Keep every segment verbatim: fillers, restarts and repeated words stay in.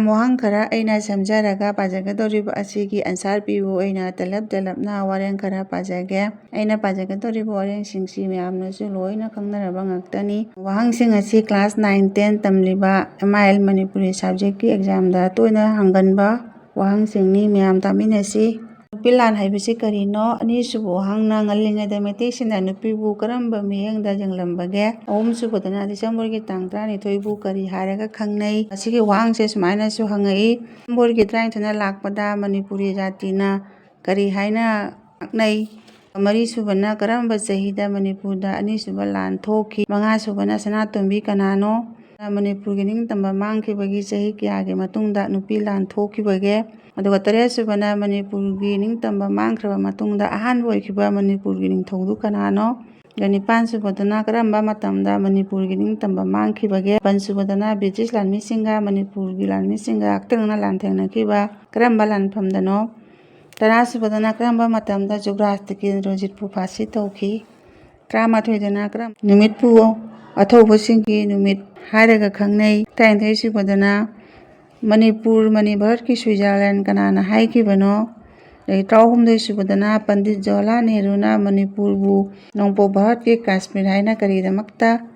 ꯋꯥꯍꯪ ꯈꯔ ꯑꯩꯅ ꯁꯦꯝꯖꯔꯒ ꯄꯥꯖꯒꯗꯧꯔꯤꯕ ꯑꯁꯤꯒꯤ answer ꯄꯤꯕ ꯑꯣꯏꯅ ꯇꯂꯞ ꯇꯂꯞꯅ ꯋꯥꯔꯦꯡ ꯈꯔ ꯄꯥꯖꯒꯦ꯫ ꯑꯩꯅ ꯄꯥꯖꯒꯗꯧꯔꯤꯕ ꯋꯥꯔꯦꯡꯁꯤꯡꯁꯤ ꯃꯌꯥꯝꯅꯁꯨ ꯂꯣꯏꯅ ꯈꯪꯅꯔꯕ ꯉꯥꯛꯇꯅꯤ꯫ ꯋꯥꯍꯪꯁꯤꯡ ꯑꯁꯤ class nine ten ꯇꯝꯂꯤꯕ M I L ꯃꯅꯤꯄꯨꯔꯤ subjectꯀꯤ examꯗ ꯇꯣꯏꯅ ꯍꯪꯒꯟꯕ ꯋꯥꯍꯪꯁꯤꯡꯅꯤ꯫ ꯃꯌꯥꯝ ꯇꯥꯃꯤꯟꯅꯁꯤ꯫ ꯅꯨꯄꯤ ꯂꯥꯟ ꯍꯥꯏꯕꯁꯤ ꯀꯔꯤꯅꯣ? ꯑꯅꯤꯁꯨꯕ ꯋꯥꯍꯪꯅ, ꯉꯜꯂꯤꯉꯩꯗ ꯃꯩꯇꯩꯁꯤꯡꯅ ꯅꯨꯄꯤꯕꯨ ꯀꯔꯝꯕ ꯃꯤꯠꯌꯦꯡꯗ ꯌꯦꯡꯂꯝꯕꯒꯦ? ꯑꯍꯨꯝꯁꯨꯕꯗꯅ, ꯗꯤꯁꯦꯝꯕꯔꯒꯤ ꯇꯥꯡ ꯇꯔꯥꯅꯤꯊꯣꯏꯕꯨ ꯀꯔꯤ ꯍꯥꯏꯔꯒ ꯈꯪꯅꯩ? ꯑꯁꯤꯒꯤ ꯋꯥꯍꯪꯁꯦ ꯁꯨꯃꯥꯏꯅꯁꯨ ꯍꯪꯉꯛꯏ, ꯗꯤꯁꯦꯝꯕꯔꯒꯤ ꯇꯔꯥꯅꯤꯊꯣꯏꯅ ꯂꯥꯛꯄꯗ ꯃꯅꯤꯄꯨꯔꯤ ꯖꯥꯇꯤꯅ ꯀꯔꯤ ꯍꯥꯏꯅ ꯉꯥꯡꯅꯩ? ꯃꯔꯤꯁꯨꯕꯅ, ꯀꯔꯝꯕ ꯆꯍꯤꯗ ꯃꯅꯤꯄꯨꯔꯗ ꯑꯅꯤꯁꯨꯕ ꯂꯥꯟ ꯊꯣꯛꯈꯤ? ꯃꯉꯥꯁꯨꯕꯅ, ꯁꯅꯥꯇꯣꯝꯕꯤ ꯀꯅꯥꯅꯣ? ꯃꯅꯤꯄꯨꯔꯒꯤ ꯅꯤꯡꯇꯝꯕ ꯃꯥꯡꯈꯤꯕꯒꯤ ꯆꯍꯤ ꯀꯌꯥꯒꯤ ꯃꯇꯨꯡꯗ ꯅꯨꯄꯤ ꯂꯥꯟ ꯊꯣꯛꯈꯤꯕꯒꯦ? ꯑꯗꯨꯒ ꯇꯔꯦꯠꯁꯨꯕꯅ, ꯃꯅꯤꯄꯨꯔꯒꯤ ꯅꯤꯡꯇꯝꯕ ꯃꯥꯡꯈ꯭ꯔꯕ ꯃꯇꯨꯡꯗ ꯑꯍꯥꯟꯕ ꯑꯣꯏꯈꯤꯕ ꯃꯅꯤꯄꯨꯔꯒꯤ ꯅꯤꯡꯊꯧꯗꯨ ꯀꯅꯥꯅꯣ? ꯑꯗꯨꯒ ꯅꯤꯄꯥꯟꯁꯨꯕꯗꯅ, ꯀꯔꯝꯕ ꯃꯇꯝꯗ ꯃꯅꯤꯄꯨꯔꯒꯤ ꯅꯤꯡꯇꯝꯕ ꯃꯥꯡꯈꯤꯕꯒꯦ? ꯃꯥꯄꯟꯁꯨꯕꯗꯅ, ꯕ꯭ꯔꯤꯇꯤꯁ ꯂꯥꯟꯃꯤꯁꯤꯡꯒ ꯃꯅꯤꯄꯨꯔꯒꯤ ꯂꯥꯟꯃꯤꯁꯤꯡꯒ ꯑꯀꯛꯅꯅ ꯂꯥꯟꯊꯦꯡꯅꯈꯤꯕ ꯀꯔꯝꯕ ꯂꯥꯟꯐꯝꯗꯅꯣ? ꯇꯔꯥꯁꯨꯕꯗꯅ, ꯀꯔꯝꯕ ꯃꯇꯝꯗ ꯖꯨꯕꯔꯥꯖ ꯇꯤꯀꯦꯟꯗ꯭ꯔꯖꯤꯠꯄꯨ ꯐꯥꯁꯤ ꯇꯧꯈꯤ? ꯇꯔꯥꯃꯥꯊꯣꯏꯗꯅ, ꯀꯔꯝ-, ꯅꯨꯃꯤꯠꯄꯨ ꯑꯊꯧꯕꯁꯤꯡꯒꯤ ꯅꯨꯃꯤꯠ ꯍꯥꯏꯔꯒ ꯈꯪꯅꯩ? ꯇꯔꯥꯅꯤꯊꯣꯏꯁꯨꯕꯗꯅ, ꯃꯅꯤꯄꯨꯔ ꯃꯅꯤ ꯚꯥꯔꯠꯀꯤ ꯁ꯭ꯋꯤꯖꯔꯂꯦꯟ ꯀꯅꯥꯅ ꯍꯥꯏꯈꯤꯕꯅꯣ? ꯑꯗꯒꯤ ꯇꯔꯥꯍꯨꯝꯗꯣꯏꯁꯨꯕꯗꯅ, ꯄꯟꯗꯤꯠ ꯖꯋꯥꯍꯔꯂꯥꯜ ꯅꯦꯍꯔꯨꯅ ꯃꯅꯤꯄꯨꯔꯕꯨ ꯅꯣꯡꯄꯣꯛ ꯚꯥꯔꯠꯀꯤ ꯀꯥꯁꯃꯤꯔ ꯍꯥꯏꯅ ꯀꯔꯤꯗꯃꯛꯇ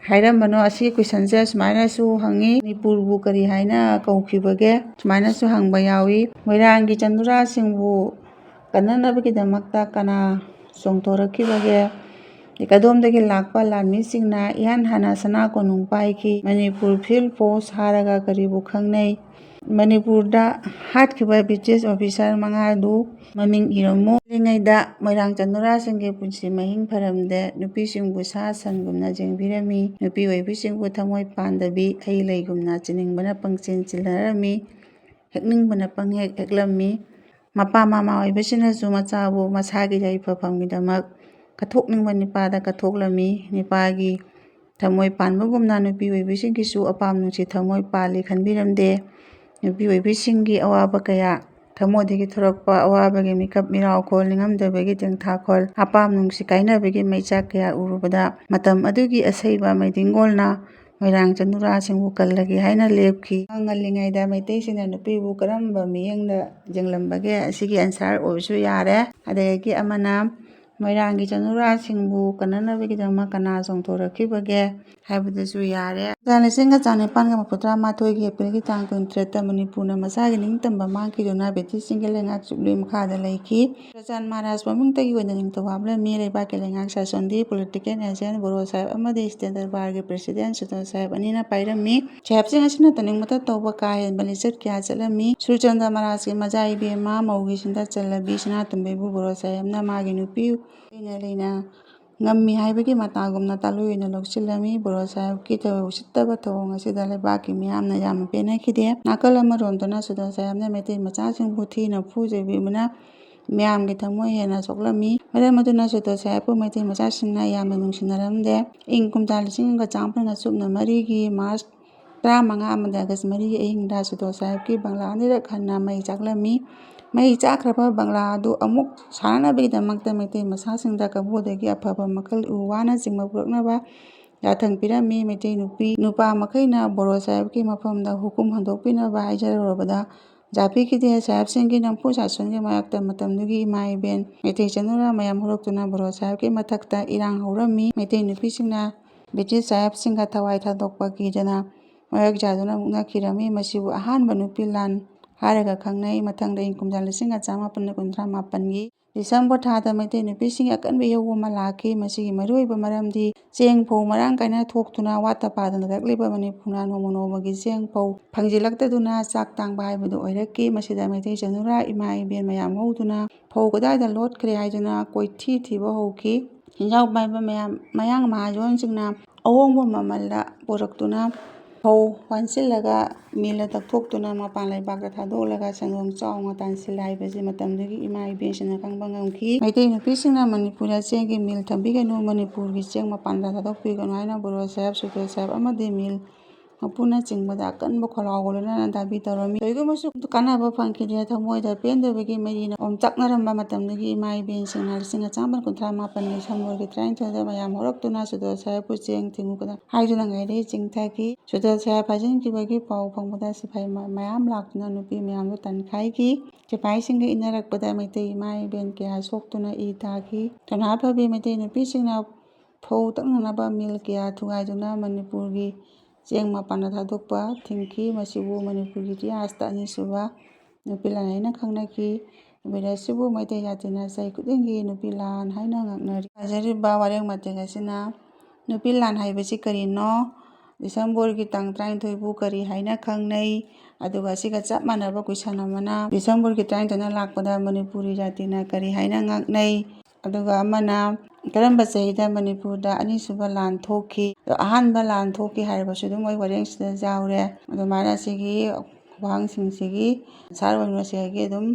ꯍꯥꯏꯔꯝꯕꯅꯣ? ꯑꯁꯤꯒꯤ questionꯁꯦ ꯁꯨꯃꯥꯏꯅꯁꯨ ꯍꯪꯉꯤ, ꯃꯅꯤꯄꯨꯔꯕꯨ ꯀꯔꯤ ꯍꯥꯏꯅ ꯀꯧꯈꯤꯕꯒꯦ? ꯁꯨꯃꯥꯏꯅꯁꯨ ꯍꯪꯕ ꯌꯥꯎꯏ, ꯃꯣꯏꯔꯥꯡꯒꯤ ꯆꯅꯨꯔꯥꯁꯤꯡꯕꯨ ꯀꯟꯅꯅꯕꯒꯤꯗꯃꯛꯇ ꯀꯅꯥ ꯆꯣꯡꯊꯣꯔꯛꯈꯤꯕꯒꯦ? ꯀꯗꯣꯝꯗꯒꯤ ꯂꯥꯛꯄ ꯂꯥꯟꯃꯤꯁꯤꯡꯅ ꯏꯍꯥꯟ ꯍꯥꯟꯅ ꯁꯅꯥ ꯀꯣꯅꯨꯡ ꯄꯥꯏꯈꯤ? ꯃꯅꯤꯄꯨꯔ field force ꯍꯥꯏꯔꯒ ꯀꯔꯤꯕꯨ ꯈꯪꯅꯩ? ꯃꯅꯤꯄꯨꯔꯗ ꯍꯥꯠꯈꯤꯕ ꯕ꯭ꯔꯤꯇꯤꯁ officer ꯃꯉꯥꯗꯨ ꯃꯃꯤꯡ ꯏꯔꯝꯃꯨ꯫ ꯉꯜꯂꯤꯉꯩꯗ ꯃꯣꯏꯔꯥꯡ ꯆꯅꯨꯔꯥꯁꯤꯡꯒꯤ ꯄꯨꯟꯁꯤ ꯃꯍꯤꯡ ꯐꯔꯝꯗꯦ꯫ ꯅꯨꯄꯤꯁꯤꯡꯕꯨ ꯁꯥ ꯁꯟꯒꯨꯝꯅ ꯌꯦꯡꯕꯤꯔꯝꯃꯤ꯫ ꯅꯨꯄꯤ ꯑꯣꯏꯕꯤꯁꯤꯡꯕꯨ ꯊꯃꯣꯏ ꯄꯥꯟꯗꯕꯤ, ꯍꯩ ꯂꯩꯒꯨꯝꯅ ꯆꯤꯅꯤꯡꯕꯅ ꯄꯪꯆꯦꯟ ꯆꯤꯟꯅꯔꯝꯃꯤ꯫ ꯍꯦꯛꯅꯤꯡꯕꯅ ꯄꯪꯍꯦꯛ ꯍꯦꯛꯂꯝꯃꯤ꯫ ꯃꯄꯥ ꯃꯃꯥ ꯑꯣꯏꯕꯁꯤꯡꯅꯁꯨ ꯃꯆꯥꯕꯨ ꯃꯁꯥꯒꯤ ꯌꯥꯏꯐꯐꯝꯒꯤꯗꯃꯛ ꯀꯠꯊꯣꯛꯅꯤꯡꯕ ꯅꯤꯄꯥꯗ ꯀꯠꯊꯣꯛꯂꯝꯃꯤ꯫ ꯅꯤꯄꯥꯒꯤ ꯊꯃꯣꯏ ꯄꯥꯟꯕꯒꯨꯝꯅ ꯅꯨꯄꯤ ꯑꯣꯏꯕꯤꯁꯤꯡꯒꯤꯁꯨ ꯑꯄꯥꯝ ꯅꯨꯡꯁꯤ ꯊꯃꯣꯏ ꯄꯥꯜꯂꯤ ꯈꯟꯕꯤꯔꯝꯗꯦ꯫ ꯅꯨꯄꯤ ꯑꯣꯏꯕꯤꯁꯤꯡꯒꯤ ꯑꯋꯥꯕ ꯀꯌꯥ, ꯊꯃꯣꯏꯗꯒꯤ ꯊꯣꯔꯛꯄ ꯑꯋꯥꯕꯒꯤ ꯃꯤꯀꯞ ꯃꯤꯔꯥꯎꯈꯣꯜ, ꯅꯤꯡꯉꯝꯗꯕꯒꯤ ꯇꯦꯡꯊꯥꯈꯣꯜ, ꯑꯄꯥꯝ ꯅꯨꯡꯁꯤ ꯀꯥꯏꯅꯕꯒꯤ ꯃꯩꯆꯥꯛ ꯀꯌꯥ ꯎꯔꯨꯕꯗ, ꯃꯇꯝ ꯑꯗꯨꯒꯤ ꯑꯁꯩꯕ ꯃꯩꯗꯤꯡꯒꯣꯜꯅ ꯃꯣꯏꯔꯥꯡ ꯆꯅꯨꯔꯥꯁꯤꯡꯕꯨ ꯀꯜꯂꯒꯦ ꯍꯥꯏꯅ ꯂꯦꯞꯈꯤ꯫ ꯉꯜꯂꯤꯉꯩꯗ ꯃꯩꯇꯩꯁꯤꯡꯅ ꯅꯨꯄꯤꯕꯨ ꯀꯔꯝꯕ ꯃꯤꯠꯌꯦꯡꯗ ꯌꯦꯡꯂꯝꯕꯒꯦ? ꯑꯁꯤꯒꯤ answer ꯑꯣꯏꯕꯁꯨ ꯌꯥꯔꯦ꯫ ꯑꯗꯒꯤ ꯑꯃꯅ ꯃꯣꯏꯔꯥꯡꯒꯤ ꯆꯅꯨꯔꯥꯁꯤꯡꯕꯨ ꯀꯟꯅꯅꯕꯒꯤꯗꯃꯛ ꯀꯅꯥ ꯆꯣꯡꯊꯣꯔꯛꯈꯤꯕꯒꯦ ꯍꯥꯏꯕꯗꯁꯨ ꯌꯥꯔꯦ꯫ ꯂꯤꯁꯤꯡ ꯑꯃꯒ ꯆꯥꯅꯤꯄꯥꯟꯒ ꯃꯔꯤꯐꯨ ꯇꯔꯥ ꯃꯥꯊꯣꯏꯒꯤ ꯑꯦꯄ꯭ꯔꯤꯜꯒꯤ ꯇꯥꯡ ꯀꯨꯟꯇꯔꯦꯠꯇ ꯃꯅꯤꯄꯨꯔꯅ ꯃꯁꯥꯒꯤ ꯅꯤꯡꯇꯝꯕ ꯃꯥꯡꯈꯤꯗꯨꯅ ꯕ꯭ꯔꯤꯇꯤꯁꯁꯤꯡꯒꯤ ꯂꯩꯉꯥꯛ ꯆꯨꯞꯂꯤ ꯃꯈꯥꯗ ꯂꯩꯈꯤ꯫ ꯆꯨꯔꯆꯥꯟ ꯃꯍꯥꯔꯥꯖ ꯃꯃꯤꯡꯇꯒꯤ ꯑꯣꯏꯅ ꯅꯤꯡꯊꯧ ꯍꯥꯞꯂꯝꯃꯤ꯫ ꯂꯩꯕꯥꯛꯀꯤ ꯂꯩꯉꯥꯛ ꯁꯥꯁꯣꯟꯗꯤ political agent ꯕꯣꯔꯣ ꯁꯥꯍꯦꯕ ꯑꯃꯗꯤ state ꯗꯔꯕꯥꯔꯒꯤ president ꯁꯨꯗꯣ ꯁꯥꯍꯦꯕ ꯑꯅꯤꯅ ꯄꯥꯏꯔꯝꯃꯤ꯫ ꯁꯥꯍꯦꯕꯁꯤꯡ ꯑꯁꯤꯅ ꯇꯧꯅꯤꯡꯕꯇ ꯇꯧꯕ ꯀꯥ ꯍꯦꯟꯕ ꯂꯤꯆꯠ ꯀꯌꯥ ꯆꯠꯂꯝꯃꯤ꯫ ꯁꯨꯔꯆꯟꯗ꯭ꯔ ꯃꯍꯥꯔꯥꯖꯀꯤ ꯃꯆꯥ ꯏꯕꯦꯝꯃ ꯃꯧꯒꯤ ꯁꯤꯟꯊꯥ ꯆꯜꯂꯕꯤ ꯁꯅꯥꯇꯣꯝꯕꯤꯕꯨ ꯕꯣꯔꯣ ꯁꯥꯍꯦꯕꯅ ꯃꯥꯒꯤ ꯅꯨꯄꯤ ꯑꯣꯏꯅ ꯂꯩꯅ ꯉꯝꯃꯤ ꯍꯥꯏꯕꯒꯤ ꯃꯇꯥꯒꯨꯝꯅ ꯇꯥꯂꯣꯏ ꯑꯣꯏꯅ ꯂꯧꯁꯤꯜꯂꯝꯃꯤ꯫ ꯕꯣꯔꯣ ꯁꯥꯍꯦꯕꯀꯤ ꯊꯧꯑꯣꯏ ꯎꯁꯤꯠꯇꯕ ꯊꯧꯑꯣꯡ ꯑꯁꯤꯗ ꯂꯩꯕꯥꯛꯀꯤ ꯃꯤꯌꯥꯝꯅ ꯌꯥꯝꯅ ꯄꯦꯟꯅꯈꯤꯗꯦ꯫ ꯅꯥꯀꯜ ꯑꯃꯔꯣꯝꯗꯅ ꯁꯨꯗꯣ ꯁꯥꯍꯦꯕꯅ ꯃꯩꯇꯩ ꯃꯆꯥꯁꯤꯡꯕꯨ ꯊꯤꯅ ꯐꯨꯖꯕꯤꯕꯅ ꯃꯤꯌꯥꯝꯒꯤ ꯊꯃꯣꯏ ꯍꯦꯟꯅ ꯁꯣꯛꯂꯝꯃꯤ꯫ ꯃꯔꯝ ꯑꯗꯨꯅ ꯁꯨꯗꯣ ꯁꯥꯍꯦꯕꯄꯨ ꯃꯩꯇꯩ ꯃꯆꯥꯁꯤꯡꯅ ꯌꯥꯝꯅ ꯅꯨꯡꯁꯤꯅꯔꯝꯗꯦ꯫ ꯏꯪ ꯀꯨꯝꯖꯥ ꯂꯤꯁꯤꯡ ꯑꯃꯒ ꯆꯥꯃꯥꯄꯟꯒ ꯁꯨꯞꯅ ꯃꯔꯤꯒꯤ ꯃꯥꯔꯆ ꯇꯔꯥꯃꯉꯥ ꯑꯃꯗꯤ ꯑꯥꯒꯁ ꯃꯔꯤꯒꯤ ꯑꯍꯤꯡꯗ ꯁꯨꯗꯣ ꯁꯥꯍꯦꯕꯀꯤ ꯕꯪꯂꯥ ꯑꯅꯤꯔꯛ ꯍꯟꯅ ꯃꯩ ꯆꯥꯛꯂꯝꯃꯤ꯫ ꯃꯩ ꯆꯥꯛꯈ꯭ꯔꯕ ꯕꯪꯂꯥ ꯑꯗꯨ ꯑꯃꯨꯛ ꯁꯥꯅꯅꯕꯒꯤꯗꯃꯛꯇ ꯃꯩꯇꯩ ꯃꯆꯥꯁꯤꯡꯗ ꯀꯕꯣꯗꯒꯤ ꯑꯐꯕ ꯃꯈꯜ ꯎ ꯋꯥꯅꯆꯤꯡꯕ ꯄꯨꯔꯛꯅꯕ ꯌꯥꯊꯪ ꯄꯤꯔꯝꯃꯤ꯫ ꯃꯩꯇꯩ ꯅꯨꯄꯤ ꯅꯨꯄꯥ ꯃꯈꯩꯅ ꯕꯣꯔꯣ ꯁꯥꯍꯦꯕꯀꯤ ꯃꯐꯝꯗ ꯍꯨꯀꯨꯝ ꯍꯟꯗꯣꯛꯄꯤꯅꯕ ꯍꯥꯏꯖꯔꯨꯔꯕꯗ ꯖꯥꯄꯤꯈꯤꯗꯦ꯫ ꯁꯥꯍꯦꯕꯁꯤꯡꯒꯤ ꯅꯝꯐꯨ ꯁꯥꯁꯟꯒꯤ ꯃꯥꯌꯣꯛꯇ ꯃꯇꯝꯗꯨꯒꯤ ꯏꯃꯥ ꯏꯕꯦꯟ ꯃꯩꯇꯩ ꯆꯅꯨꯔꯥ ꯃꯌꯥꯝ ꯍꯧꯔꯛꯇꯨꯅ ꯕꯣꯔꯣ ꯁꯥꯍꯦꯕꯀꯤ ꯃꯊꯛꯇ ꯏꯔꯥꯡ ꯍꯧꯔꯝꯃꯤ꯫ ꯃꯩꯇꯩ ꯅꯨꯄꯤꯁꯤꯡꯅ ꯕ꯭ꯔꯤꯇꯤꯁ ꯁꯥꯍꯦꯕꯁꯤꯡꯒ ꯊꯋꯥꯏ ꯊꯥꯗꯣꯛꯄ ꯀꯤꯗꯅ ꯃꯌꯣꯛ ꯆꯥꯗꯨꯅ ꯃꯨꯛꯅꯈꯤꯔꯝꯃꯤ꯫ ꯃꯁꯤꯕꯨ ꯑꯍꯥꯟꯕ ꯅꯨꯄꯤ ꯂꯥꯟ ꯍꯥꯏꯔꯒ ꯈꯪꯅꯩ꯫ ꯃꯊꯪꯗ ꯏꯪ ꯀꯨꯝꯖꯥ ꯂꯤꯁꯤꯡ ꯑꯃꯒ ꯆꯥꯃꯥꯄꯟ ꯀꯨꯟꯊ꯭ꯔꯥ ꯃꯥꯄꯟꯒꯤ ꯗꯤꯁꯦꯝꯕꯔ ꯊꯥꯗ ꯃꯩꯇꯩ ꯅꯨꯄꯤꯁꯤꯡꯒꯤ ꯑꯀꯟꯕ ꯏꯍꯧ ꯑꯃ ꯂꯥꯛꯈꯤ꯫ ꯃꯁꯤꯒꯤ ꯃꯔꯨꯑꯣꯏꯕ ꯃꯔꯝꯗꯤ ꯆꯦꯡ ꯐꯧ ꯃꯔꯥꯡ ꯀꯥꯏꯅ ꯊꯣꯛꯇꯨꯅ ꯋꯥꯠꯇ ꯄꯥꯗꯅ ꯂꯥꯛꯂꯤꯕ ꯃꯅꯤꯄꯨꯔꯅ ꯅꯣꯡꯃ ꯅꯣꯡꯃꯒꯤ ꯆꯦꯡ ꯐꯧ ꯐꯪꯖꯤꯜꯂꯛꯇꯗꯨꯅ ꯆꯥꯛ ꯇꯥꯡꯕ ꯍꯥꯏꯕꯗꯨ ꯑꯣꯏꯔꯛꯈꯤ꯫ ꯃꯁꯤꯗ ꯃꯩꯇꯩ ꯆꯅꯨꯔꯥ ꯏꯃꯥ ꯏꯕꯦꯟ ꯃꯌꯥꯝ ꯍꯧꯗꯨꯅ ꯐꯧ ꯀꯗꯥꯏꯗ ꯂꯣꯠꯈ꯭ꯔꯦ ꯍꯥꯏꯗꯨꯅ ꯀꯣꯏꯊꯤ ꯊꯤꯕ ꯍꯧꯈꯤ꯫ ꯁꯦꯟꯖꯥꯎ ꯄꯥꯏꯕ ꯃꯌꯥꯝ, ꯃꯌꯥꯡ ꯃꯍꯥꯖꯣꯟꯁꯤꯡꯅ ꯑꯍꯣꯡꯕ ꯃꯃꯜꯗ ꯄꯨꯔꯛꯇꯨꯅ ꯐꯧ ꯋꯥꯟꯁꯤꯜꯂꯒ ꯃꯤꯜꯗ ꯇꯛꯊꯣꯛꯇꯨꯅ ꯃꯄꯥꯟ ꯂꯩꯕꯥꯛꯇ ꯊꯥꯗꯣꯛꯂꯒ ꯁꯦꯟꯗꯣꯡ ꯆꯥꯎꯅ ꯇꯥꯟꯁꯤꯜꯂꯦ ꯍꯥꯏꯕꯁꯤ ꯃꯇꯝꯗꯨꯒꯤ ꯏꯃꯥ ꯏꯕꯦꯟꯁꯤꯡꯅ ꯈꯪꯕ ꯉꯝꯈꯤ꯫ ꯃꯩꯇꯩ ꯅꯨꯄꯤꯁꯤꯡꯅ ꯃꯅꯤꯄꯨꯔꯗ ꯆꯦꯡꯒꯤ ꯃꯤꯜ ꯊꯝꯕꯤꯒꯅꯨ, ꯃꯅꯤꯄꯨꯔꯒꯤ ꯆꯦꯡ ꯃꯄꯥꯟꯗ ꯊꯥꯗꯣꯛꯄꯤꯒꯅꯨ ꯍꯥꯏꯅ ꯕꯣꯔꯣ ꯁꯥꯍꯦꯕ, ꯁꯨꯗꯣ ꯁꯥꯍꯦꯕ ꯑꯃꯗꯤ ꯃꯤꯜ ꯃꯄꯨꯅꯆꯤꯡꯕꯗ ꯑꯀꯟꯕ ꯈꯣꯜꯂꯥꯎꯒ ꯂꯣꯏꯅꯅ ꯗꯥꯕꯤ ꯇꯧꯔꯝꯃꯤ꯫ ꯀꯔꯤꯒꯨꯝꯕꯁꯨ ꯀꯥꯟꯅꯕ ꯐꯪꯈꯤꯗꯦ꯫ ꯊꯃꯣꯏꯗ ꯄꯦꯟꯗꯕꯒꯤ ꯃꯩꯅ ꯑꯣꯝꯆꯥꯛꯅꯔꯝꯕ ꯃꯇꯝꯗꯒꯤ ꯏꯃꯥ ꯏꯕꯦꯟꯁꯤꯡꯅ ꯂꯤꯁꯤꯡ ꯑꯆꯥꯝꯃꯄꯟ ꯀꯨꯟꯊ꯭ꯔꯥ ꯃꯥꯄꯟ ꯗꯤꯁꯦꯝꯕꯔꯒꯤ ꯇꯔꯥꯅꯤꯊꯣꯏꯗ ꯃꯌꯥꯝ ꯍꯧꯔꯛꯇꯨꯅ ꯁꯨꯗꯣ ꯁꯥꯍꯦꯕꯄꯨ ꯆꯦꯡ ꯊꯤꯡꯉꯨ ꯍꯥꯏꯗꯨꯅ ꯉꯥꯏꯔꯤ ꯆꯤꯡꯊꯈꯤ꯫ ꯁꯨꯗꯣ ꯁꯥꯍꯦꯕ ꯐꯥꯖꯤꯟꯈꯤꯕꯒꯤ ꯄꯥꯎ ꯐꯪꯕꯗ ꯁꯤꯐꯥꯏ ꯃ-, ꯃꯌꯥꯝ ꯂꯥꯛꯇꯨꯅ ꯅꯨꯄꯤ ꯃꯌꯥꯝꯗꯨ ꯇꯥꯟꯈꯥꯏꯈꯤ꯫ ꯁꯤꯐꯥꯏꯁꯤꯡꯒ ꯏꯟꯅꯔꯛꯄꯗ ꯃꯩꯇꯩ ꯏꯃꯥ ꯏꯕꯦꯟ ꯀꯌꯥ ꯁꯣꯛꯇꯨꯅ ꯏ ꯇꯥꯈꯤ꯫ ꯊꯧꯅꯥ ꯐꯕꯤ ꯃꯩꯇꯩ ꯅꯨꯄꯤꯁꯤꯡꯅ ꯐꯧ ꯇꯛꯅꯅꯕ ꯃꯤꯜ ꯀꯌꯥ ꯊꯨꯒꯥꯏꯗꯨꯅ ꯃꯅꯤꯄꯨꯔꯒꯤ ꯆꯦꯡ ꯃꯄꯥꯟꯗ ꯊꯥꯗꯣꯛꯄ ꯊꯤꯡꯈꯤ꯫ ꯃꯁꯤꯕꯨ ꯃꯅꯤꯄꯨꯔꯒꯤ ꯏꯇꯤꯍꯥꯁꯇ ꯑꯅꯤꯁꯨꯕ ꯅꯨꯄꯤ ꯂꯥꯟ ꯍꯥꯏꯅ ꯈꯪꯅꯈꯤ꯫ ꯅꯨꯃꯤꯠ ꯑꯁꯤꯕꯨ ꯃꯩꯇꯩ ꯖꯥꯇꯤꯅ ꯆꯍꯤ ꯈꯨꯗꯤꯡꯒꯤ ꯅꯨꯄꯤ ꯂꯥꯟ ꯍꯥꯏꯅ ꯉꯥꯡꯅꯔꯤ꯫ ꯍꯥꯏꯖꯔꯤꯕ ꯋꯥꯔꯦꯡ ꯃꯇꯦꯛ ꯑꯁꯤꯅ ꯅꯨꯄꯤ ꯂꯥꯟ ꯍꯥꯏꯕꯁꯤ ꯀꯔꯤꯅꯣ? ꯗꯤꯁꯦꯝꯕꯔꯒꯤ ꯇꯥꯡ ꯇꯔꯥꯅꯤꯊꯣꯏꯕꯨ ꯀꯔꯤ ꯍꯥꯏꯅ ꯈꯪꯅꯩ? ꯑꯗꯨꯒ ꯑꯁꯤꯒ ꯆꯞ ꯃꯥꯟꯅꯕ question ꯑꯃꯅ, ꯗꯤꯁꯦꯝꯕꯔꯒꯤ ꯇꯔꯥꯅꯤꯊꯣꯏꯅ ꯂꯥꯛꯄꯗ ꯃꯅꯤꯄꯨꯔꯤ ꯖꯥꯇꯤꯅ ꯀꯔꯤ ꯍꯥꯏꯅ ꯉꯥꯡꯅꯩ? ꯑꯗꯨꯒ ꯑꯃꯅ, ꯀꯔꯝꯕ ꯆꯍꯤꯗ ꯃꯅꯤꯄꯨꯔꯗ ꯑꯅꯤꯁꯨꯕ ꯂꯥꯟ ꯊꯣꯛꯈꯤ? ꯑꯗꯣ ꯑꯍꯥꯟꯕ ꯂꯥꯟ ꯊꯣꯛꯈꯤ ꯍꯥꯏꯔꯕꯁꯨ ꯑꯗꯨꯝ ꯃꯣꯏ ꯋꯥꯔꯦꯡꯁꯤꯗ ꯌꯥꯎꯔꯦ꯫ ꯑꯗꯨꯃꯥꯏꯅ ꯑꯁꯤꯒꯤ ꯋꯥꯍꯪꯁꯤꯡꯁꯤꯒꯤ answer ꯑꯣꯏꯅ ꯃꯁꯤꯗꯒꯤ ꯑꯗꯨꯝ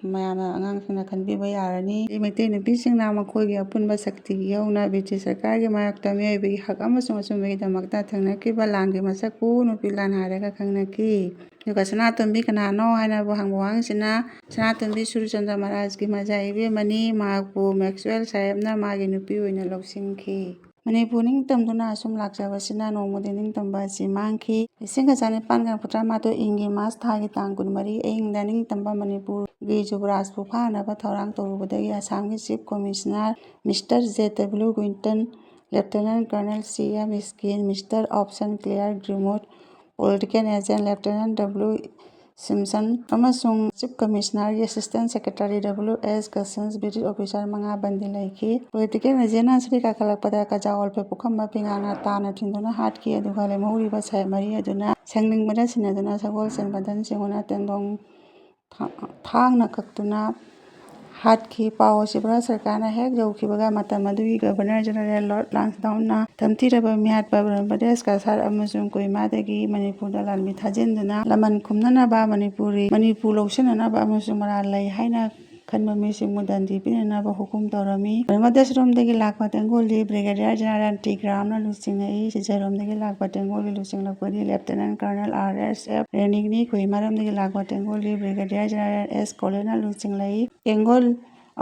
ꯃꯌꯥꯝꯅ, ꯑꯉꯥꯡꯁꯤꯡꯅ ꯈꯟꯕꯤꯕ ꯌꯥꯔꯅꯤ꯫ ꯃꯩꯇꯩ ꯅꯨꯄꯤꯁꯤꯡꯅ ꯃꯈꯣꯏꯒꯤ ꯑꯄꯨꯟꯕ ꯁꯛꯇꯤꯒꯤ ꯌꯧꯅ ꯕ꯭ꯔꯤꯇꯤꯁ ꯁꯔꯀꯥꯔꯒꯤ ꯃꯥꯌꯣꯛꯇ ꯃꯤꯑꯣꯏꯕꯒꯤ ꯍꯛ ꯑꯃꯁꯨꯡ ꯑꯆꯨꯝꯕꯒꯤꯗꯃꯛꯇ ꯊꯦꯡꯅꯈꯤꯕ ꯂꯥꯟꯒꯤ ꯃꯁꯛꯄꯨ ꯅꯨꯄꯤ ꯂꯥꯟ ꯍꯥꯏꯔꯒ ꯈꯪꯅꯈꯤ꯫ ꯑꯗꯨꯒ ꯁꯅꯥꯇꯣꯝꯕꯤ ꯀꯅꯥꯅꯣ ꯍꯥꯏꯅꯕꯨ ꯍꯪꯕ ꯋꯥꯍꯪꯁꯤꯅ, ꯁꯅꯥꯇꯣꯝꯕꯤ ꯁꯨꯔꯆꯟꯗ꯭ꯔ ꯃꯍꯥꯔꯥꯖꯀꯤ ꯃꯆꯥ ꯏꯕꯦꯝꯃꯅꯤ꯫ ꯃꯍꯥꯛꯄꯨ ꯃꯦꯛꯁꯋꯦꯜ ꯁꯥꯍꯦꯕꯅ ꯃꯥꯒꯤ ꯅꯨꯄꯤ ꯑꯣꯏꯅ ꯂꯧꯁꯤꯟꯈꯤ꯫ ꯃꯅꯤꯄꯨꯔ ꯅꯤꯡꯇꯝꯗꯨꯅ ꯑꯁꯨꯝ ꯂꯥꯛꯆꯕꯁꯤꯅ ꯅꯣꯡꯃꯗꯤ ꯅꯤꯡꯇꯝꯕ ꯑꯁꯤ ꯃꯥꯡꯈꯤ꯫ ꯂꯤꯁꯤꯡ ꯑꯃ ꯆꯅꯤꯄꯥꯟꯒ ꯍꯨꯝꯐꯨꯇꯔꯥ ꯃꯥꯊꯣꯏ ꯏꯪꯒꯤ ꯃꯥꯔꯆ ꯊꯥꯒꯤ ꯇꯥꯡ ꯀꯨꯟꯃꯔꯤ ꯑꯍꯤꯡꯗ ꯅꯤꯡꯇꯝꯕ ꯃꯅꯤꯄꯨꯔꯒꯤ ꯖꯨꯕꯔꯥꯖꯄꯨ ꯐꯥꯅꯕ ꯊꯧꯔꯥꯡ ꯇꯧꯔꯨꯕꯗꯒꯤ ꯑꯁꯥꯝꯒꯤ chief commissioner mister J W Quinton, lieutenant colonel C M Skene, mister ꯑꯣꯞꯁꯟ Clair Grimwood, political agent lieutenant W Simpson ꯑꯃꯁꯨꯡ ꯆꯤꯐ ꯀꯃꯤꯁꯅꯔꯒꯤ assistant secretary W S Cossins British officer ꯃꯉꯥ ꯕꯟꯗꯤ ꯂꯩꯈꯤ꯫ ꯄꯣꯂꯤꯇꯤꯀꯦꯜ ꯑꯦꯖꯦꯟꯅ ꯁꯤꯔꯤ ꯀꯥꯈꯠꯂꯛꯄꯗ ꯀꯖꯥ ꯑꯣꯜꯐꯦ ꯄꯨꯈꯝꯕ ꯐꯤꯉꯥꯛꯅ ꯇꯥꯅ ꯊꯤꯟꯗꯨꯅ ꯍꯥꯠꯈꯤ, ꯑꯗꯨꯒ ꯂꯦꯝꯍꯧꯔꯤꯕ ꯁꯥꯍꯦꯕ ꯃꯔꯤ ꯑꯗꯨꯅ ꯁꯦꯡꯅꯤꯡꯕꯗ ꯁꯤꯟꯅꯗꯨꯅ ꯁꯒꯣꯜꯁꯦꯟ ꯕꯗꯟ ꯁꯤꯡꯍꯅ ꯇꯦꯟꯗꯣꯡ ꯊꯥ-, ꯊꯥꯡꯅ ꯀꯛꯇꯨꯅ ꯍꯥꯠꯈꯤ꯫ ꯄꯥꯎ ꯑꯁꯤ ꯚꯥꯔꯠ ꯁꯔꯀꯥꯔꯅ ꯍꯦꯛ ꯌꯧꯈꯤꯕꯒ ꯃꯇꯝ ꯑꯗꯨꯒꯤ ꯒꯕꯔꯅꯔ ꯖꯦꯅꯔꯦꯜ ꯂꯣꯔꯗ ꯂꯥꯟꯁꯗꯥꯎꯟꯅ ꯇꯝꯊꯤꯔꯕ ꯃꯤꯍꯥꯠꯄ ꯕ꯭ꯔꯍꯃꯗꯦꯁ ꯀꯁꯥꯔ ꯑꯃꯁꯨꯡ ꯀꯣꯍꯤꯃꯥꯗꯒꯤ ꯃꯅꯤꯄꯨꯔꯗ ꯂꯥꯟꯃꯤ ꯊꯥꯖꯤꯟꯗꯨꯅ ꯂꯃꯟ ꯈꯨꯝꯅꯅꯕ ꯃꯅꯤꯄꯨꯔꯤ, ꯃꯅꯤꯄꯨꯔ ꯂꯧꯁꯤꯟꯅꯅꯕ ꯑꯃꯁꯨꯡ ꯃꯔꯥꯜ ꯂꯩ ꯍꯥꯏꯅ ꯈꯟꯕ ꯃꯤꯁꯤꯡꯕꯨ ꯗꯟꯗꯤ ꯄꯤꯅꯅꯕ ꯍꯨꯀꯨꯝ ꯇꯧꯔꯝꯃꯤ꯫ ꯃꯗꯁꯔꯣꯝꯗꯒꯤ ꯂꯥꯛꯄ ꯇꯦꯡꯒꯣꯜꯗꯤ ꯕ꯭ꯔꯤꯒꯦꯗꯤꯌꯔ ꯖꯦꯅꯔꯦꯜ ꯇꯤꯒ꯭ꯔꯥꯝꯅ ꯂꯨꯆꯤꯡꯂꯛꯏ꯫ ꯁꯤꯖꯔꯣꯝꯗꯒꯤ ꯂꯥꯛꯄ ꯇꯦꯡꯒꯣꯜꯗꯤ ꯂꯨꯆꯤꯡꯂꯛꯄꯗꯤ ꯂꯦꯞꯇꯤꯅꯦꯟ ꯀꯔꯅꯦꯜ ꯑꯥꯔ ꯑꯦꯁ ꯑꯦꯐ ꯔꯦꯅꯤꯛꯅꯤ꯫ ꯈꯣꯍꯤꯃꯥꯔꯣꯝꯗꯒꯤ ꯂꯥꯛꯄ ꯇꯦꯡꯒꯣꯜꯗꯤ ꯕ꯭ꯔꯤꯒꯦꯗꯤꯌꯔ ꯖꯦꯅꯔꯦꯜ ꯑꯦꯁ ꯀꯣꯂꯦꯅ ꯂꯨꯆꯤꯡꯂꯛꯏ꯫ ꯇꯦꯡꯒꯣꯜ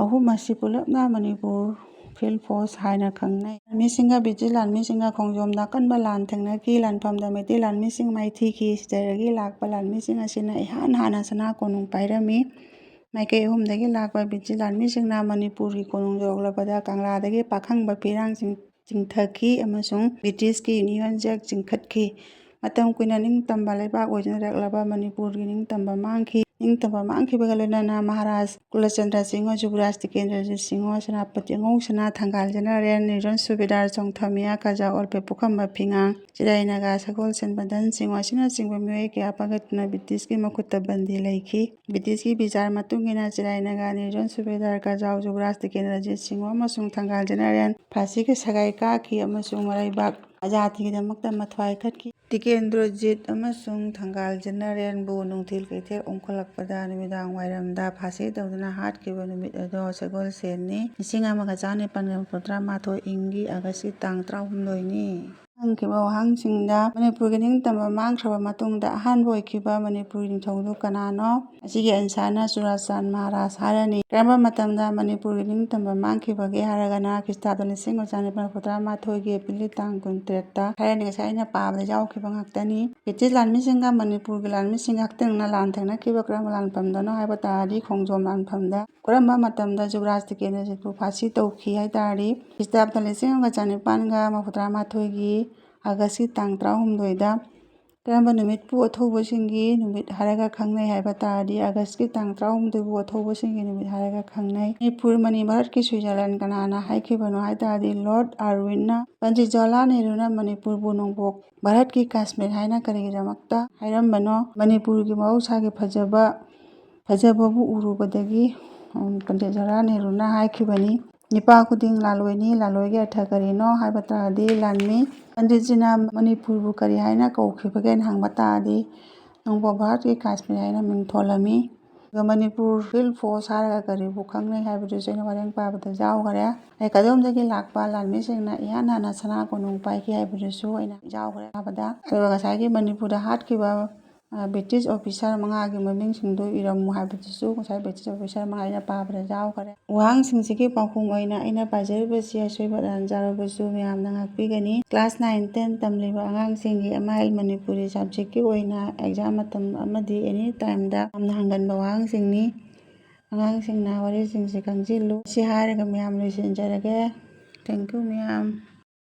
ꯑꯍꯨꯝ ꯑꯁꯤ ꯄꯨꯂꯞꯅ ꯃꯅꯤꯄꯨꯔ ꯐꯤꯜ ꯐꯣꯔꯁ ꯍꯥꯏꯅ ꯈꯪꯅꯩ꯫ ꯂꯥꯟꯃꯤꯁꯤꯡꯒ ꯕ꯭ꯔꯤꯇꯤꯁ ꯂꯥꯟꯃꯤꯁꯤꯡꯒ ꯈꯣꯡꯖꯣꯝꯗ ꯑꯀꯟꯕ ꯂꯥꯟ ꯊꯦꯡꯅꯈꯤ꯫ ꯂꯥꯟꯐꯝꯗ ꯃꯩꯇꯩ ꯂꯥꯟꯃꯤꯁꯤꯡ ꯃꯥꯏꯊꯤꯈꯤ꯫ ꯁꯤꯖꯔꯒꯤ ꯂꯥꯛꯄ ꯂꯥꯟꯃꯤꯁꯤꯡ ꯑꯁꯤꯅ ꯏꯍꯥꯟ ꯍꯥꯟꯅ ꯁꯅꯥ ꯀꯣꯅꯨꯡ ꯄꯥꯏꯔꯝꯃꯤ꯫ ꯃꯥꯏꯀꯩ ꯑꯍꯨꯝꯗꯒꯤ ꯂꯥꯛꯄ ꯕ꯭ꯔꯤꯇꯤꯁ ꯂꯥꯟꯃꯤꯁꯤꯡꯅ ꯃꯅꯤꯄꯨꯔꯒꯤ ꯀꯣꯅꯨꯡ ꯌꯧꯔꯛꯂꯕꯗ ꯀꯪꯂꯥꯗꯒꯤ ꯄꯥꯈꯪꯕ ꯐꯤꯔꯥꯡꯁꯤꯡ ꯆꯤꯡꯊꯈꯤ ꯑꯃꯁꯨꯡ ꯕ꯭ꯔꯤꯇꯤꯁꯀꯤ ꯌꯨꯅꯤꯌꯟ ꯖꯦꯛ ꯆꯤꯡꯈꯠꯈꯤ꯫ ꯃꯇꯝ ꯀꯨꯏꯅ ꯅꯤꯡꯇꯝꯕ ꯂꯩꯕꯥꯛ ꯑꯣꯏꯖꯅꯔꯛꯂꯕ ꯃꯅꯤꯄꯨꯔꯒꯤ ꯅꯤꯡꯇꯝꯕ ꯃꯥꯡꯈꯤ꯫ ꯅꯤꯡꯇꯝꯕ ꯃꯥꯡꯈꯤꯕꯒ ꯂꯣꯏꯅꯅ ꯃꯍꯥꯔꯥꯖ ꯀꯨꯂꯆꯟꯗ꯭ꯔ ꯁꯤꯡꯍ, ꯖꯨꯕꯔꯥꯖ ꯇꯤꯀꯦꯟꯗ꯭ꯔꯖꯤꯠ ꯁꯤꯡꯍ, ꯁꯦꯅꯥꯄꯇꯤ ꯑꯉꯧ ꯁꯅꯥ, ꯊꯪꯒꯥꯜ ꯖꯦꯅꯔꯦꯜ ꯅꯤꯔꯣꯟ ꯁꯨꯕꯦꯗꯥꯔ, ꯆꯣꯡꯊꯥꯃꯤꯌꯥ ꯀꯖꯥ, ꯑꯣꯜꯄꯦ ꯄꯨꯈꯝꯕ ꯐꯤꯉꯥꯡ, ꯆꯤꯔꯥꯏ ꯅꯥꯒꯥ ꯁꯒꯣꯜꯁꯦꯟ ꯃꯗꯟ ꯁꯤꯡꯍ ꯑꯁꯤꯅꯆꯤꯡꯕ ꯃꯤꯑꯣꯏ ꯀꯌꯥ ꯐꯥꯒꯠꯇꯨꯅ ꯕ꯭ꯔꯤꯇꯤꯁꯀꯤ ꯃꯈꯨꯠꯇ ꯕꯟꯗꯤ ꯂꯩꯈꯤ꯫ ꯕ꯭ꯔꯤꯇꯤꯁꯀꯤ ꯕꯤꯆꯥꯔ ꯃꯇꯨꯡ ꯏꯟꯅ ꯆꯤꯔꯥꯏ ꯅꯥꯒꯥ ꯅꯤꯔꯣꯟ ꯁꯨꯕꯦꯗꯥꯔ ꯀꯖꯥꯎ, ꯖꯨꯕꯔꯥꯖ ꯇꯤꯀꯦꯟꯗ꯭ꯔꯖꯤꯠ ꯁꯤꯡꯍ ꯑꯃꯁꯨꯡ ꯊꯪꯒꯥꯜ ꯖꯦꯅꯔꯦꯜ ꯐꯥꯁꯤꯒꯤ ꯁꯒꯥꯏ ꯀꯥꯈꯤ ꯑꯃꯁꯨꯡ ꯃꯔꯩꯕꯥꯛ ꯑꯖꯥꯗꯤꯒꯤꯗꯃꯛꯇ ꯃꯊ꯭ꯋꯥꯏ ꯀꯠꯈꯤ꯫ ꯇꯤꯀꯦꯟꯗ꯭ꯔꯖꯤꯠ ꯑꯃꯁꯨꯡ ꯊꯪꯒꯥꯜ ꯖꯦꯅꯔꯦꯜꯕꯨ ꯅꯨꯡꯊꯤꯜ ꯀꯩꯊꯦꯜ ꯑꯣꯟꯈꯠꯂꯛꯄꯗ ꯅꯨꯃꯤꯗꯥꯡ ꯋꯥꯏꯔꯝꯗ ꯐꯥꯁꯤ ꯇꯧꯗꯨꯅ ꯍꯥꯠꯈꯤꯕ ꯅꯨꯃꯤꯠ ꯑꯗꯣ ꯁꯒꯣꯜꯁꯦꯟꯅꯤ꯫ ꯂꯤꯁꯤꯡ ꯑꯃꯒ ꯆꯥꯅꯤꯄꯥꯟ ꯍꯨꯝꯐꯨꯇꯔꯥ ꯃꯥꯊꯣꯏ ꯏꯪꯒꯤ ꯑꯥꯒꯁꯀꯤ ꯇꯥꯡ ꯇꯔꯥꯍꯨꯝꯗꯣꯏꯅꯤ꯫ ꯍꯪꯈꯤꯕ ꯋꯥꯍꯪꯁꯤꯡꯗ ꯃꯅꯤꯄꯨꯔꯒꯤ ꯅꯤꯡꯇꯝꯕ ꯃꯥꯡꯈ꯭ꯔꯕ ꯃꯇꯨꯡꯗ ꯑꯍꯥꯟꯕ ꯑꯣꯏꯈꯤꯕ ꯃꯅꯤꯄꯨꯔꯒꯤ ꯅꯤꯡꯊꯧꯗꯨ ꯀꯅꯥꯅꯣ? ꯑꯁꯤꯒꯤ ꯑꯟꯁꯥꯔꯅ ꯆꯨꯔꯥꯆꯥꯟ ꯃꯍꯥꯔꯥꯖ ꯍꯥꯏꯔꯅꯤ꯫ ꯀꯔꯝꯕ ꯃꯇꯝꯗ ꯃꯅꯤꯄꯨꯔꯒꯤ ꯅꯤꯡꯇꯝꯕ ꯃꯥꯡꯈꯤꯕꯒꯦ ꯍꯥꯏꯔꯒꯅ ꯈ꯭ꯔꯤꯁꯇꯥꯕꯗ ꯂꯤꯁꯤꯡ ꯑꯃ ꯆꯥꯅꯤꯄꯥꯟ ꯍꯨꯝꯐꯨꯇꯔꯥ ꯃꯥꯊꯣꯏꯒꯤ ꯑꯦꯄ꯭ꯔꯤꯜꯒꯤ ꯇꯥꯡ ꯀꯨꯟꯇꯔꯦꯠꯇ ꯍꯥꯏꯔꯅꯤ꯫ ꯉꯁꯥꯏ ꯑꯩꯅ ꯄꯥꯕꯗ ꯌꯥꯎꯈꯤꯕ ꯉꯥꯛꯇꯅꯤ꯫ ꯕ꯭ꯔꯤꯇꯤꯁ ꯂꯥꯟꯃꯤꯁꯤꯡꯒ ꯃꯅꯤꯄꯨꯔꯒꯤ ꯂꯥꯟꯃꯤꯁꯤꯡꯒ ꯍꯛꯊꯦꯡꯅꯅ ꯂꯥꯟ ꯊꯦꯡꯅꯈꯤꯕ ꯀꯔꯝꯕ ꯂꯥꯟꯐꯝꯗꯅꯣ ꯍꯥꯏꯕ ꯇꯥꯔꯗꯤ ꯈꯣꯡꯖꯣꯝ ꯂꯥꯟꯐꯝꯗ꯫ ꯀꯔꯝꯕ ꯃꯇꯝꯗ ꯖꯨꯕꯔꯥꯖ ꯇꯤꯀꯦꯟꯗ꯭ꯔꯖꯤꯠꯄꯨ ꯐꯥꯁꯤ ꯇꯧꯈꯤ ꯍꯥꯏ ꯇꯥꯔꯗꯤ ꯈ꯭ꯔꯤꯁꯇꯥꯕꯗ ꯂꯤꯁꯤꯡ ꯑꯃꯒ ꯆꯥꯅꯤꯄꯥꯟꯒ ꯃꯔꯤꯐꯨꯇꯔꯥ ꯃꯥꯊꯣꯏꯒꯤ ꯑꯥꯒꯁꯀꯤ ꯇꯥꯡ ꯇꯔꯥꯍꯨꯝꯗꯣꯏꯗ꯫ ꯀꯔꯝꯕ ꯅꯨꯃꯤꯠꯄꯨ ꯑꯊꯧꯕꯁꯤꯡꯒꯤ ꯅꯨꯃꯤꯠ ꯍꯥꯏꯔꯒ ꯈꯪꯅꯩ ꯍꯥꯏꯕ ꯇꯥꯔꯗꯤ ꯑꯥꯒꯁꯀꯤ ꯇꯥꯡ ꯇꯔꯥꯍꯨꯝꯗꯣꯏꯕꯨ ꯑꯊꯧꯕꯁꯤꯡꯒꯤ ꯅꯨꯃꯤꯠ ꯍꯥꯏꯔꯒ ꯈꯪꯅꯩ꯫ ꯃꯅꯤꯄꯨꯔ ꯃꯅꯤ ꯚꯥꯔꯠꯀꯤ ꯁ꯭ꯋꯤꯖꯔꯂꯦꯟ ꯀꯅꯥꯅ ꯍꯥꯏꯈꯤꯕꯅꯣ ꯍꯥꯏ ꯇꯥꯔꯗꯤ ꯂꯣꯔꯗ ꯑꯥꯔꯋꯤꯟꯅ꯫ ꯄꯟꯗꯤꯠ ꯖꯋꯥꯍꯔꯂꯥꯜ ꯅꯦꯍꯔꯨꯅ ꯃꯅꯤꯄꯨꯔꯕꯨ ꯅꯣꯡꯄꯣꯛ ꯚꯥꯔꯠꯀꯤ ꯀꯥꯁꯃꯤꯔ ꯍꯥꯏꯅ ꯀꯔꯤꯒꯤꯗꯃꯛꯇ ꯍꯥꯏꯔꯝꯕꯅꯣ? ꯃꯅꯤꯄꯨꯔꯒꯤ ꯃꯍꯧꯁꯥꯒꯤ ꯐꯖꯕ, ꯐꯖꯕꯕꯨ ꯎꯔꯨꯕꯗꯒꯤ, ꯎꯝ, ꯄꯟꯗꯤꯠ ꯖꯋꯥꯍꯔꯂꯥꯜ ꯅꯦꯍꯔꯨꯅ ꯍꯥꯏꯈꯤꯕꯅꯤ꯫ ꯅꯤꯄꯥ ꯈꯨꯗꯤꯡ ꯂꯥꯂꯣꯏꯅꯤ, ꯂꯥꯂꯣꯏꯒꯤ ꯑꯔꯊ ꯀꯔꯤꯅꯣ ꯍꯥꯏꯕ ꯇꯥꯔꯗꯤ ꯂꯥꯟꯃꯤ꯫ ꯄꯟꯗꯤꯠꯖꯤꯅ ꯃꯅꯤꯄꯨꯔꯕꯨ ꯀꯔꯤ ꯍꯥꯏꯅ ꯀꯧꯈꯤꯕꯒꯦꯅ ꯍꯪꯕ ꯇꯥꯔꯗꯤ ꯅꯣꯡꯄꯣꯛ ꯚꯥꯔꯠꯀꯤ ꯀꯥꯁꯃꯤꯔ ꯍꯥꯏꯅ ꯃꯤꯡ ꯊꯣꯜꯂꯝꯃꯤ꯫ ꯑꯗꯨꯒ ꯃꯅꯤꯄꯨꯔ ꯐꯤꯜ ꯐꯣꯔꯁ ꯍꯥꯏꯔꯒ ꯀꯔꯤꯕꯨ ꯈꯪꯅꯩ ꯍꯥꯏꯕꯗꯨꯁꯨ ꯑꯩꯅ ꯋꯥꯔꯦꯡ ꯄꯥꯕꯗ ꯌꯥꯎꯈ꯭ꯔꯦ꯫ ꯑꯩ ꯀꯗꯣꯝꯗꯒꯤ ꯂꯥꯛꯄ ꯂꯥꯟꯃꯤꯁꯤꯡꯅ ꯏꯍꯥꯟ ꯍꯥꯟꯅ ꯁꯅꯥ ꯀꯣꯅꯨꯡ ꯄꯥꯏꯈꯤ ꯍꯥꯏꯕꯗꯨꯁꯨ ꯑꯩꯅ ꯌꯥꯎꯈ꯭ꯔꯦ ꯄꯥꯕꯗ꯫ ꯑꯗꯨꯒ ꯉꯁꯥꯏꯒꯤ ꯃꯅꯤꯄꯨꯔꯗ ꯍꯥꯠꯈꯤꯕ, ꯑ, ꯕ꯭ꯔꯤꯇꯤꯁ ꯑꯣꯐꯤꯁꯥꯔ ꯃꯉꯥꯒꯤ ꯃꯃꯤꯡꯁꯤꯡꯗꯨ ꯏꯔꯝꯃꯨ ꯍꯥꯏꯕꯗꯨꯁꯨ ꯉꯁꯥꯏ ꯕ꯭ꯔꯤꯇꯤꯁ ꯑꯣꯐꯤꯁꯥꯔ ꯃꯉꯥ ꯑꯩꯅ ꯄꯥꯕꯗ ꯌꯥꯎꯈ꯭ꯔꯦ꯫ ꯋꯥꯍꯪꯁꯤꯡꯁꯤꯒꯤ ꯄꯥꯎꯈꯨꯝ ꯑꯣꯏꯅ ꯑꯩꯅ ꯄꯥꯖꯔꯤꯕꯁꯤ ꯑꯁꯣꯏꯕ ꯑꯔꯥꯟ ꯌꯥꯎꯔꯕꯁꯨ ꯃꯌꯥꯝꯅ ꯉꯥꯛꯄꯤꯒꯅꯤ꯫ Class nine ten ꯇꯝꯂꯤꯕ ꯑꯉꯥꯡꯁꯤꯡꯒꯤ M I L ꯃꯅꯤꯄꯨꯔꯤ subjectꯀꯤ ꯑꯣꯏꯅ exam ꯃꯇꯝ ꯑꯃꯗꯤ any timeꯗ ꯌꯥꯝꯅ ꯍꯪꯒꯟꯕ ꯋꯥꯍꯪꯁꯤꯡꯅꯤ꯫ ꯑꯉꯥꯡꯁꯤꯡꯅ ꯋꯥꯔꯤꯁꯤꯡꯁꯤ ꯈꯪꯖꯤꯜꯂꯨ꯫ ꯁꯤ ꯍꯥꯏꯔꯒ ꯃꯌꯥꯝ ꯂꯣꯏꯁꯤꯟꯖꯔꯒꯦ꯫ Thank you ꯃꯌꯥꯝ꯫